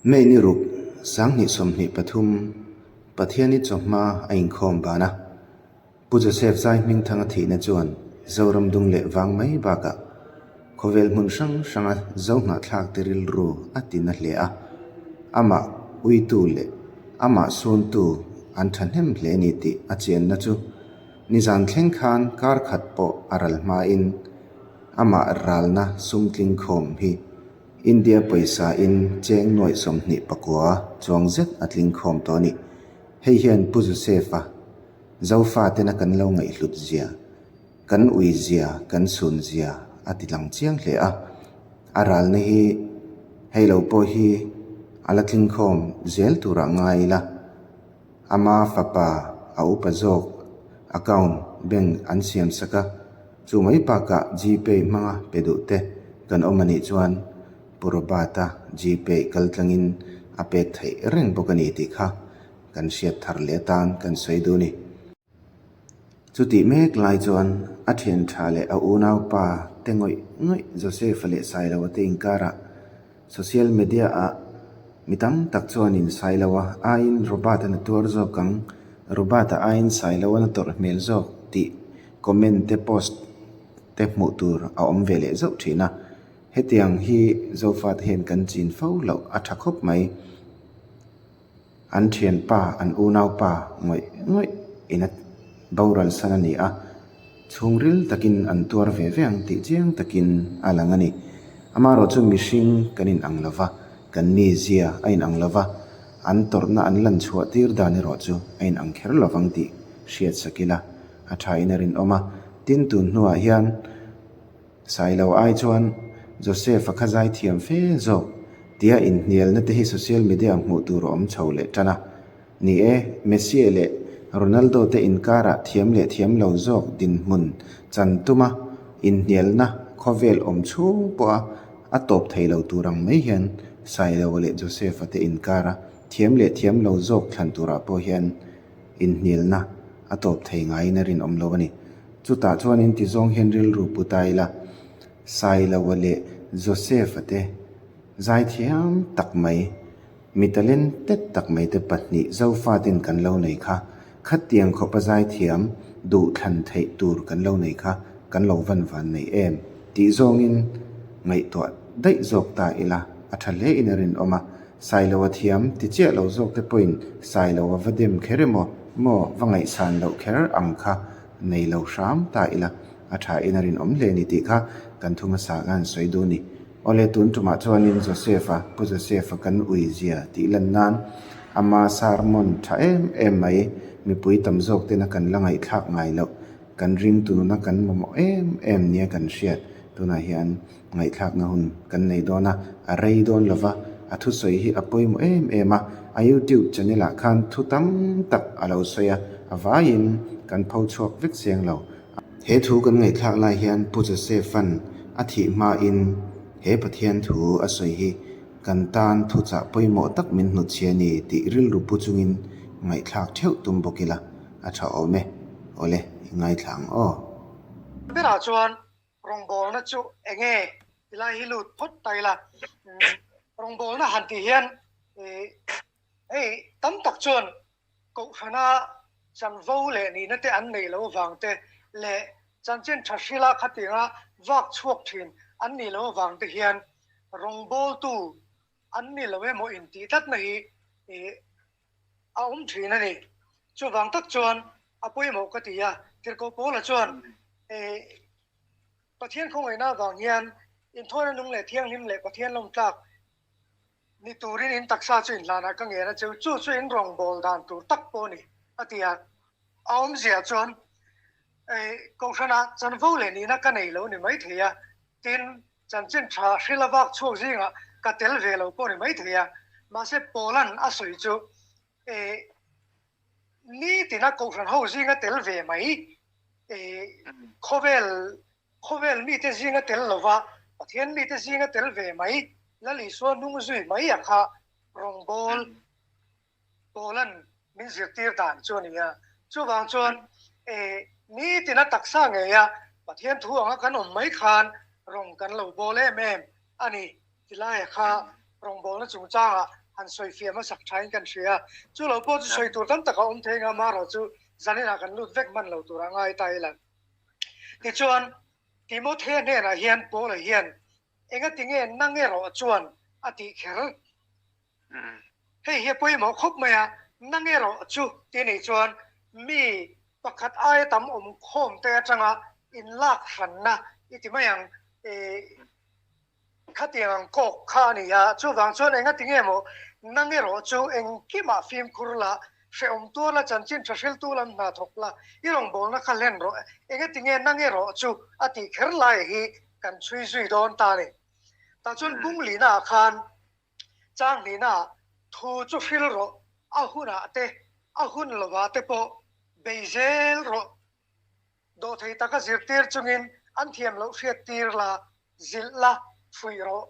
May ni ruk, 2023, Pathiani chawhma a inkhawm ban a. Pu Joseph Zai Hmingthanga thihna chuan Zoram dung leh vang mai bakah khawvel hmun hrang hranga Zo hnahthlakte rilru a ti na hle a. Amah uitu leh amah suntu an thahnem hle ni tih a chianna chu nizan thleng khan kar khat pawh a ral hmain amah ralna sum tlingkhawm hi India pawisa in cheng nuaih 29 chuang zet a tlingkhawm tawh a ni. Hei hian Pu Joseph-a Zofa tena kan lo ngaihhlut zia, kan ui zia, kan sun zia a ti lang chiang hle a. A ralna hi hei lo pawh hi a la tlingkhawm zel turah ngai ila, ama fapa a upa zawk account bank an siam sak a, chu mai bakah Gpay hmanga pe duh te kan awm a nih chuan Pu Robert-a Gpay kaltlangin a pek theih reng bawk a ni tih kha kan hriat thar leh atan kan sawi duh a ni. Chutih mek lai chuan a thian tha leh a unaupa te ngawih ngawih Joseph-a leh Sailoa te inkarah social media ah mi tam tak chuanin Sailoa aiin Robert-an a tuar zawk ang, Robert-a aiin Sailoan a tawrh hmel zawk tih comment te post te hmuh tur a awm ve leh zauh thin a. Hetiang hi Zofate hian kan chin fo loh a tha khawp mai. An thianpa, an unaupa ngawih ngawih in a boral san a ni a, chhungril takin an tuar ve ve ang tih chiang takin a lang a ni. Amaherawh chu mihring kan inang lo va, kan mizia a inang lo va, an tawrhna an lan chhuah tir dan erawh chu a inang kher lo vang tih hriat sak ila a thain a rinawm a. Tin, tun hnuah hian. Sailo ai chuan Joseph-a kha zai thiam fe zawk tia inhnialna te hi social media hmuh tur a awm chho leh tan a. Ni e, Messi leh Ronaldo te inkarah thiam leh thiam lo zawk dinhmun chan tuma inhnialna khawvel awm chhung pawha a tawp thei lo tur ang mai hian Sailo leh Joseph-a te inkara thiam leh thiam lo zawk thlan turah pawh hian inhnialna a tawp thei ngaiin a rinawm lo a ni. Chutah chuanin tizawng hian rilru pu ta ila, Sailoa leh Joseph-a te zaithiam tak mai, mi talented tak mai te pahnih Zofaten kan lo nei kha, khatiang khawpa zaithiam duhthlan theih tur kan lo nei kha kan lo van van nei em tih zawngin ngaihtuah daih zawk ta ila a tha hle in a rinawm a. Sailoa thiam ti chiah lo zawk te pawhin Sailoa va dem kher emaw maw va ngaihsan loh kher ang kha nei lo hram ta ila a tha in a rinawm hle ni tih kha kan thu hmasa khan sawi duh a ni. Awle tun tumah chuanin Joseph-a, Pu Joseph-a kan ui zia tih lan nan ama sermon tha em em mai mipui tam zawk tena kan la ngaihthlak ngai loh kan ringtu nuna kan mamawh em em nia kan hriat tunah hian Ngaihthlakna hun kan nei dawn a, a rei dawn lo va, a thusawi hi a pawimawh em em a, a YouTube channel ah khan thu tam tak a lo sawi a, a vaiin kan pho chhuak vek chiang lo. He thu kan ngaihthlak lai hian Pu Joseph-a'n a thih hmain he Pathian thu a sawi hi kan tan thuchah pawimawh tak min hnutchhia a ni tih rilru pu chungin ngaihthlak theuh tum bawk ila a tha awm e. Awle, i ngaithla ang aw. Berah chuan Rawngbawlna chu eng nge ti lai hi lut phawt ta ila, rawngbawlna han tih hian hei tam tak chuan kohhrana chanvo leh nihna te an neih loh avang te leh chanchin tha hrila khatinga vak chhuak thin an nih loh avang te hian rawngbawltu an ni lo emaw intih tlatna hi a awm thin a ni. Chuvang tak chuan a pawimawh ka ti a, Tirhkoh Paula chuan Pathian khawngaihna avang hian inthawina nung leh thianghlim leh Pathian lawmtlak ni turin in taksa chu inhlanah ka ngen a cheu, chu chu in rawngbâwl dan tur tak pawh a ni, a ti a. A awmzia chuan Kohhranah chanvo leh nihna ka nei lo ni maithei a, tin, Chanchin tha hrila vak chhuak zingah ka tel ve lo pawh ni maithei a, mahse Paula'n a sawi chu eh nitina Kohhran ho zinga tel ve mai eh khawvel khawvel mite zinga tel lova Pathian mite zinga tel ve mai Lal Isua hnung zui mai a kha rawngbâwl Paula'n min zirtir dan chu a ni a. Chuvang chuan eh nitina taksa ngeia Pathian thu anga kan awm mai khan rawng kan lo bawl em em a ni. Tilaia kha rawngbawlna chungchangah han sawi fiah hmasak thain kan hria a. Chu lo pawh chu sawi tur tam tak a awm thei anga amaherawhchu zaninah kan lut vek hman lo turah ngai ta ila. Tichuan, Timothea hnenah hian Paula hian Engatinge nang erawh chuan a tih kher? Hei hi a pawimawh khawp mai a, nang erawh chu tih nih chuan mi pakhat aia tam awm khawm te atanga inlak hranna i ti mai ang, khatiang ang kawk kha a ni a, chuvang chuan engatinge maw nang erawh chu engkimah fimkhur la, hrehawm tuar la, chanchin tha hriltu lam hna thawk la, i rawngbawlna kha hlen rawh, engatinge nang erawh chu a tih kher lai hi kan chhui zui dawn ta a ni. Tah chuan bung lihnaah khan chang hnihnaah thu chu hril rawh, a hunah te, a hun lovah te pawh bei zel rawh. Dawhthei taka zirtir chungin an thiam loh hriat tir la, zilh la, fuih rawh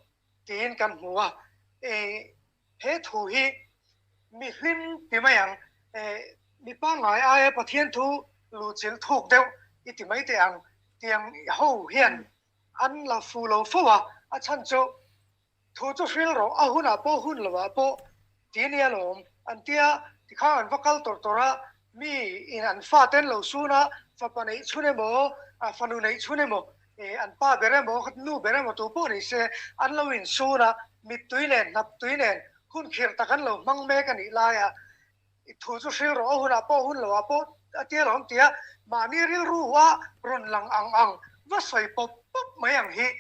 tiin kan hmu a. He thu hi mi hlim ti mai ang, mi pangngai aia Pathian thu luhchilh thuk deuh i ti mai teh ang tiang ho hian an la fu lo fo a, a chhan chu Thu chu hril rawh, a hunah pawh hun lovah pawh ti nia lawm an tia, tikhang an va kal tawrh tawrh a, mi in an fate an lo sun a, fapa neih chhun emaw, fanu neih chhun emaw, an pa ber emaw, nu ber emaw tu pawh ni se an lo insun a, mittui nen, hnaptui nen hun khirh tak an lo hmang mek a nih laia thu chu hril rawh, a hunah pawh hun lovah pawh a tia lawm tia mahni rilru a rawn lang ang ang va sawi pawp pawp mai ang hi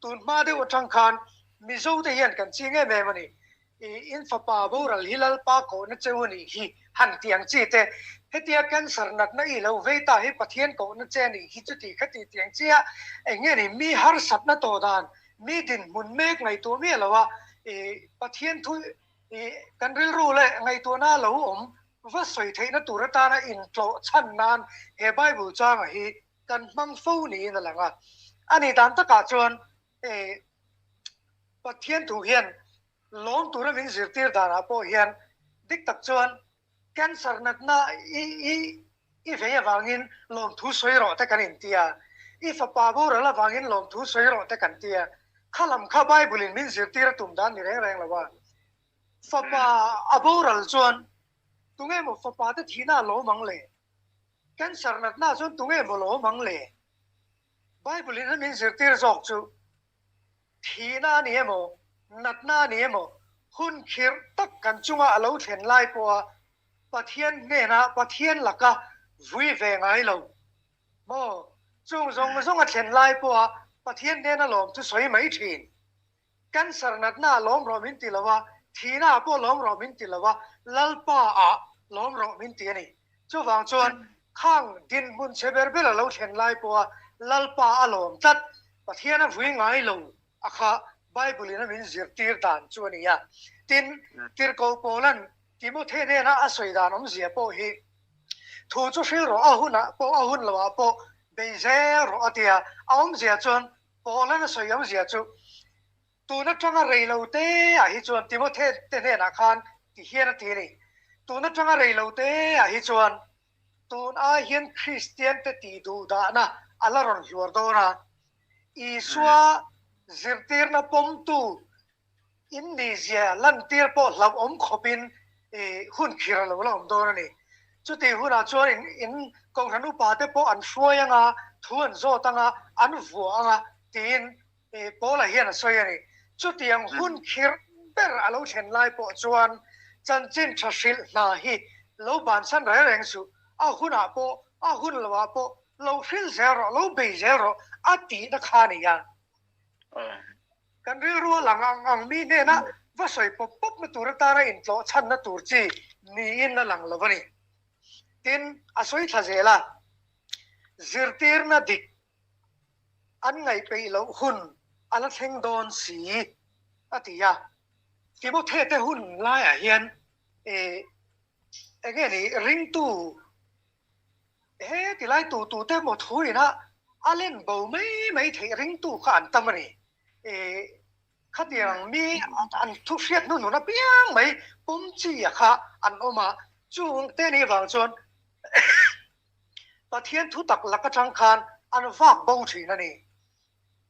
Tun hma deuh atang khan Mizo te hian kan ching em em a ni. I in fapa boral hi Lalpa kohna cheu a nih hi han tih ang chi te, hetia cancer natna i lo vei ta hi Pathian kohna che a nih hi chuti kha ti tih ang chi a, eng nge ni mi harsatna tawh dan, mi dinhmun mek ngaihtuah miah lo a, i Pathian thu i kan rilru leh ngaihtuahna lo awm va sawi theihna tur atana intlawh chhan nan he Bible changa hi kan hmang fo niin a lang a. A nih dan takah chuan Pathian thu hian lawm tura min zirtir danah pawh hian dik tak chuan cancer natna i i i vei avangin lawmthu sawi rawh te kan inti a, i fapa boral avangin lawmthu sawi rawh te kan ti a. Kha lam kha Bible in min zirtir a tum dan ni reng reng lo a. Fapa a boral chuan tunge maw fapa te thihna a lawm ang le? Cancer natna chuan tunge maw lo awm ang le? Bible in a min zirtir zawk chu thihna a ni emaw, natna a ni emaw, hun khirh tak kan chunga a lo thlen lai pawha Pathian hnena Pathian laka vui ve ngai lo maw? Chung zawng zawng a thlen lai pawha Pathian hnena lawm chu sawi mai thin. Cancer natna ah lawm rawh min ti lo a, thihna ah pawh lawm rawh min ti lo a, Lalpa ah lawm rawh min ti a ni. Chuvang chuan khang dinhmun chhe ber ber a lo thlen lai pawha Lalpa a lawm tlat, Pathian a vui ngai lo a kha Bible in a min zirtir dan chu a ni a. Tin, Tirhkoh Paula'n Timothy hnena a sawi dan awmzia pawh hi thu chu hril rawh a hunah pawh a hun loah pawh bei zel rawh a ti a, a awmzia chuan Paula'n a sawi awmzia chu, Tun atanga rei lo te ah hi chuan Timothy te hnenah khan ti hian a ti a ni, Tun atanga rei lo te ah hi chuan tun ai hian Kristian te tih duh dahna a la rawn hluar dawn a, Isua zirtirna pawmtu In nihzia lantir pawh hlauhawm khawpin hun khir a lo la awm dawn a ni. Chutih hunah chuan in in Kohhran upa te pawh an hruai ang a, thu an zawt ang a, an vuah ang a, tiin Paula hian a sawi a ni. Chutiang hun khir ber a lo thlen lai pawh chuan chanchin tha hrilh hna hi lo bansan reng reng suh, a hunah pawh, a hun loah pawh lo hrilh zel rawh, lo bei zel rawh a tihna kha a ni a. Kan rilru a lang ang ang mi hnena va sawi pawp pawp na tur atana intlawh chhanna tur chi niin a lang lo a ni. Tin, a sawi thla zel a, zirtirna dik an ngaihpeih loh hun a la thleng dawn si, a ti a. Timothea te hun laiah hian eng nge ni ringtu He tilai tu tu te maw thu ina a len bo mai mai theih ringtu kha an tam a ni. Khatiang mi an thu hriat hnu hnun apiang mai pawm chi a kha an awm a, chung te ni vang chuan Pathian thu tak lak atang khan an vak bo thin a ni.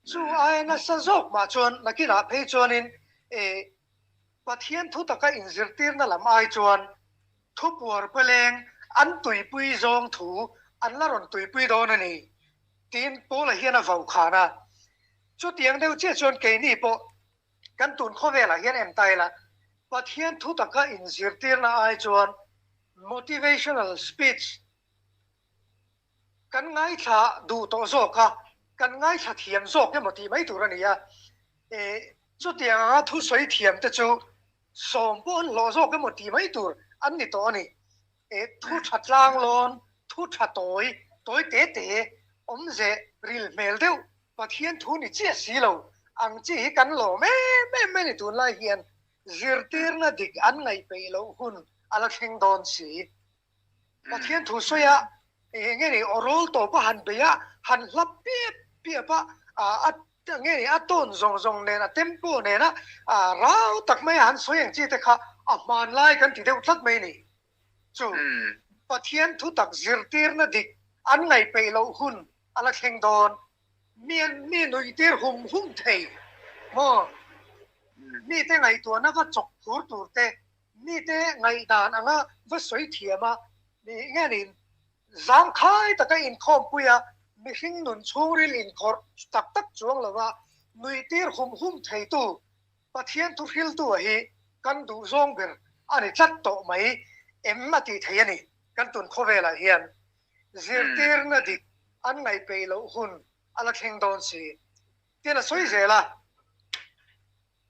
Chu aia nasa zawk mah chuan nakinah phei chuanin. Pathian thu taka inzirtirna lam ai chuan thu puar paleng an tuipui zawng thu an la rawn tuipui dawn a ni, tiin Paula hian a vaukhân a. Chutiang deuh chiah chuan keini pawh kan tun khawvelah hian en ta ila, Pathian thu taka inzirtirna ai chuan motivational speech kan ngaithla duh tawh zawk a, kan ngaithla thiam zawk emaw tih mai tur a ni a. Chutiang anga thusawi thiam te chu sawm pawh an hlawh zawk emaw tih mai tur an ni tawh a ni. Thu tha tlang lawn, thu tha tawi, tawi te te, awmze ril hmel deuh, Pathian thu ni chiah si lo ang chi hi kan lawm em em mai a ni tunlai hian zirtirna dik an ngaih peih loh hun a la thleng dawn si. Pathian thu sawi a, eng nge ni aw rawl tawp a han bei a, han hlap piap piap a, a nge ni a tawn zawng zawng nen a tempo nen a rau tak mai a han sawi ang chi te kha a hmanlai kan ti deuh tlat mai ni. Chu Pathian thu tak zirtirna dik an ngaih peih loh hun a la thleng dawn. Mi mi nuih tir hum hum thei maw? Mite ngaihtuahna va chawk phur tur te Mite ngaihdan anga va sawi thiam a, mi ngenin zangkhai taka inkhawmpui a, mihring nun chhungril inkhawrh tak tak chuang lova nuihtir hum hum theitu Pathian thuhriltu-a hi kan duhzawng ber a ni tlat tawh mai em a tih theih a ni. Kan tun khawvelah hian zirtirna dik an ngaihpeih loh hun a la thleng dawn si. Tin a sawi zel a.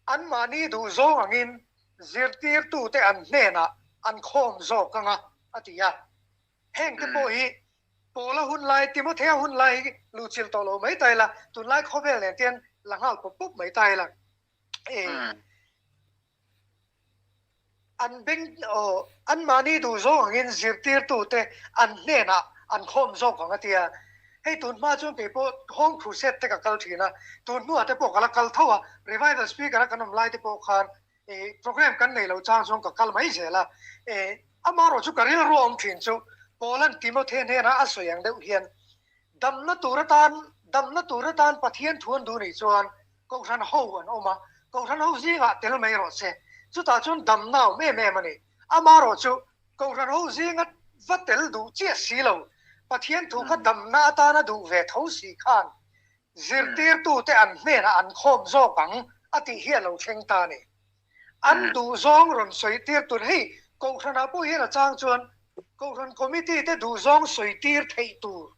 Anmahni duh zawng angin zirtirtute an hnenah an khawm zawk ang a, a ti a. Hengte pawh hi Paula hun lai, Timothea hun lai hi luhchilh tawh lo mai ta ila, tunlai khawvel nen te hian la nghal pawp pawp mai ta ila. An beng aw, anmahni duh zawng angin zirtirtute an hnenah an khawm zawk ang a ti a. Hei tun hma chuan kei pawh Home Crusade te ka kal thin a, tun hnuah te pawh ka la kal tho a, Revival Speaker a kan awm lai te pawh khan ih program kan nei lo chang chuan ka kal mai zel a. Ih amaherawh chu ka rilru a awm thin chu Paula'n Timothy hnena a sawi ang deuh hian Damna tur atan, damna tur atan Pathian thu an duh nih chuan Kohhran ho an awm a, Kohhran ho zingah tel mai rawh se. Chutah chuan damna a awm em em a ni. Amaherawh chu Kohhran ho zinga va tel duh chiah si lo, Pathian thu kha damna atana duh ve tho si khan zirtirtute an hnenah an khawm zawk ang a tih hi a lo thleng ta a ni. An duh zawng rawn sawi tir tur hei Kohhranah pawh hian a chang chuan Kohhran Committee te duh zawng sawi tir theih tur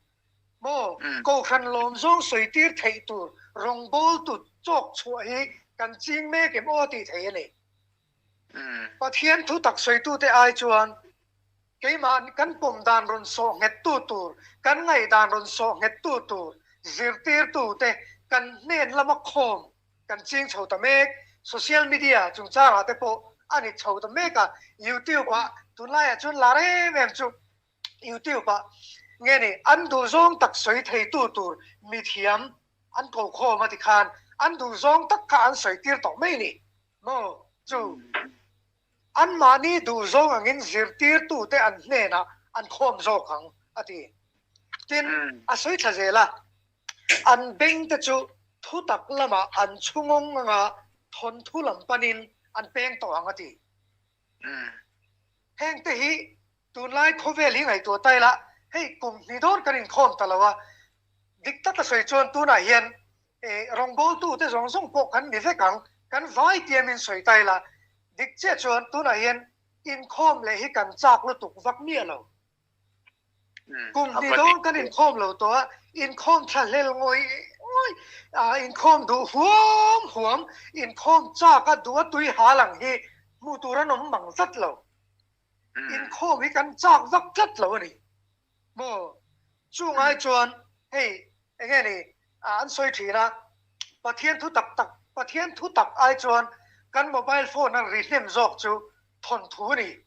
maw Kohhran lawm zawng sawi tir theih tur rawngbawltu chawk chhuah hi kan ching mek em aw tih theih a ni. Pathian thu tak sawitute ai chuan keimah kan pawm dan rawn sawh nghettu tur, kan ngaihdan rawn sawh nghettu tur zirtirtute kan hnen lama khawm Kan ching chho ta mek. Social media chungchangah te pawh a ni chho ta mek a, YouTube ah tunlaiah chuan lar em em chu YouTube ah nge ni an duhzawng tak sawi theitu tur mithiam an ko khawm a ti khan an duhzawng tak kha an sawi tir tawh mai ni maw chu anmahni duhzawng angin zirtirtute an hnenah an khawm zawk ang a ti. Tin, a sawi thla zel a. An beng te chu thutak lamah an chhungawng anga thawnthu lam panin an peng tawh ang a ti. Heng te hi tunlai khawvel hi ngaihtuah ta ila, hei kum hnih dawn kan inkhawm ta lo a, dik taka sawi chuan tunah hian rawngbawltute zawng zawng pawh kan ni vek ang, kan vai tiamin sawi ta ila, dik chiah chuan tunah hian inkhawm leh hi kan chak lutuk vak miah lo. Kum hnih dawn kan inkhawm lo tawh a, inkhawm tha hlel ngawih ngawih, inkhawm duh huam huam, inkhawm chak a duh a tui hal ang hi hmuh tur an awm mang tlat lo. Inkhawm hi kan chak vak tlat lo a ni maw? Chungai chuan hei enge ni an sawi thin a, Pathian thu tak tak, Pathian thu tak ai chuan kan mobile phone a ri hnem zawk chu thawnthu a ni.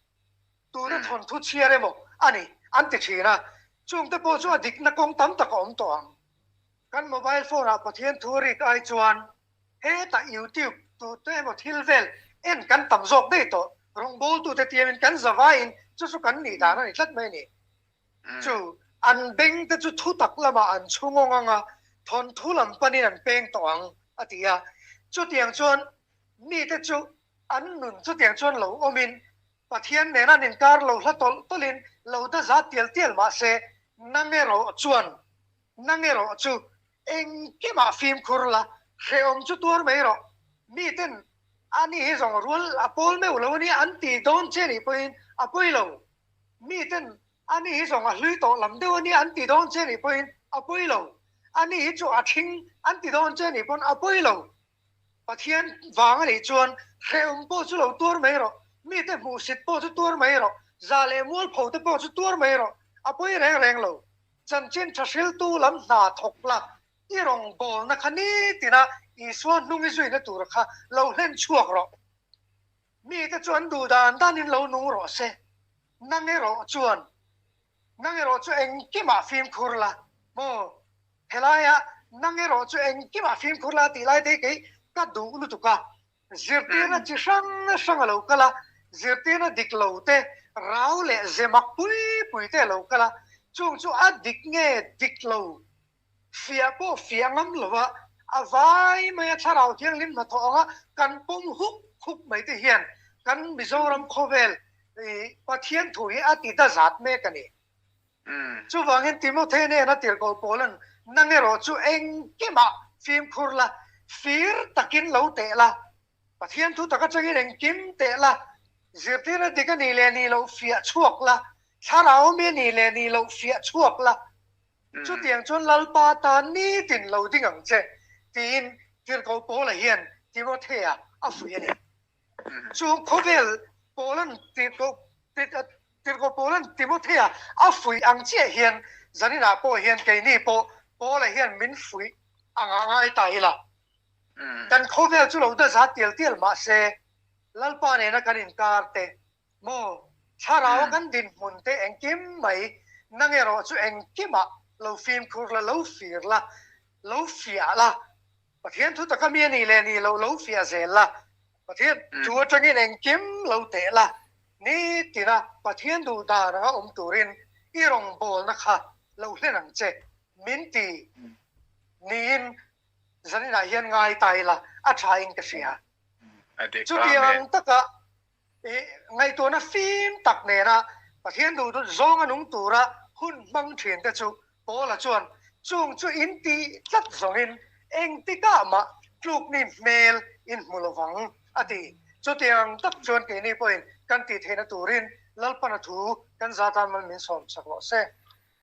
Tuna thawnthu chhiar emaw a ni an ti thin a, chungte pawh chu a dikna kawng tam tak a awm tawh ang. Kan mobile phone ah Pathian thu rik ai chuan hetah YouTube tute emaw thil vel en kan tam zawk daih tawh, rawngbawltute tiamin kan zavaiin chu chu kan nih dan a ni tlat mai a ni. Chu an beng te chu thu tak lamah an chhungawng ang a, thawnthu lam panin an peng tawh ang a ti a. Chutiang chuan mite chu. An nun chutiang chuan lo awmin Pathian nena an inkar lo hla tawlh tawlhin lo da za tial tial mah se, nang erawh chuan, nang erawh chu engkimah fimkhur la, hrehawm chu tuar mai rawh. Miten a ni hi zawng rual a pawl meuh lo a nia an ti dawn che nih pawhin a pawi lo. Miten a ni hi zawng a hlui tawh lam deuh a nia an ti dawn che nih pawhin a pawi lo. A ni hi chu a ṭhing an ti dawn che nih pawn a pawi lo. Pathian vang a nih chuan hrehawm pawh chu lo tuar mai rawh, mite hmuhsit pawh chu tuar mai rawh, za leh mualpho te pawh chu tuar mai rawh, a pawi reng reng lo. Chanchin tha hriltu lam hna thawk la, i rawngbawlna kha nitina Isua hnung i zuina tur kha lo hlen chhuak rawh. Mite chu an duh dan danin lo nung rawh se, nang erawh chuan Nang erawh chu engkimah fimkhur la maw? Helaia nang erawh chu engkimah fimkhur la tih lai te hi kei ka duh lutuk a. Zirtirna chi hrang hrang a lo kal a, zirtirna dik lo te, rau leh ze mak pui pui te a lo kal a, chung chu a dik nge dik lo fiah pawh fiah ngam lo a, a vai mai a thlarau thianghlim hnathawh anga kan pawm huk huk mai te hian kan Mizoram khawvel Pathian thu hi a ti da zat mek a ni. Chuvangin Timothy nena tirhkoh Paula'n nang erawh chu engkimah fimkhur la, fir takin lo teh la, Pathian thu tak atangin engkim teh la, zirtirna dik a nih leh nih loh fiah chhuak la, thlarau mi a nih leh nih loh fiah chhuak la, Chutiang chuan Lalpa tan nitin lo ding ang che, tiin Tirhkoh Paula hian Timothea a fuih a ni. Chu khawvel Paula'n Tirhkoh Tirhkoh Paula'n Timothea a fuih ang chiah hian zaninah pawh hian keini pawh Paula hian min fuih angah ngai ta ila. Kan khawvel chu lo daza tial tial mah se, Lalpa nena kan inkar te Maw, thlarau kan dinhmun te engkim mai, nang erawh chu engkimah lo fimkhur la, lo fir la, lo fiah la, Pathian thu taka mi a nih leh nih loh lo fiah zel la, Pathian thu atangin engkim lo teh la, nitina Pathian duh dan anga awm turin i rawngbawlna kha lo hlen ang che, min ti niin zaninah hian ngai ta ila a thain ka hria. Chutiang taka I ngaihtuahna fim tak nena Pathian duh zawnga nung tura hun hmang thin te chu Paula chuan chung chu in tih tlat zawngin engtikah mah tlukni hmel in hmu lovang a ti. Chutiang tak chuan keini pawhin kan tih theihna turin Lalpana thu kan za tan mal min sawm sak rawh se.